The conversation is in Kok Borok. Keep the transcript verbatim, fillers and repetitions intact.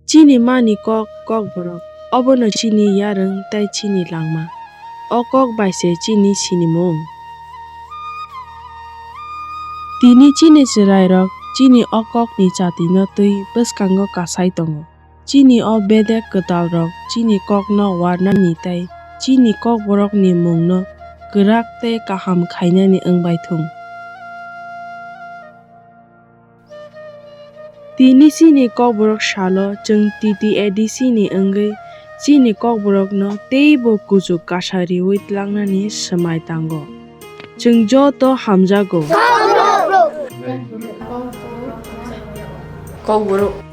Chini mani kok, Kokborok, obono chini yarwng tei chini langma. O kok bai se chini sinimung. Tini chini chwrairok chini o kokni chatino twi bwskango kasai tongo. Chini o bedek kwtalrok chini kokno warnani tei chini Kokborokni mungno kwrak tei kaham khainani wng bai thung. Tini chini Kokborok salo chwng T T A D C ni wngwi chini Kokborokno teibo kuchuk kasa riwi tlangnani swmai tango. Chwng joto hamjago. Kokborok.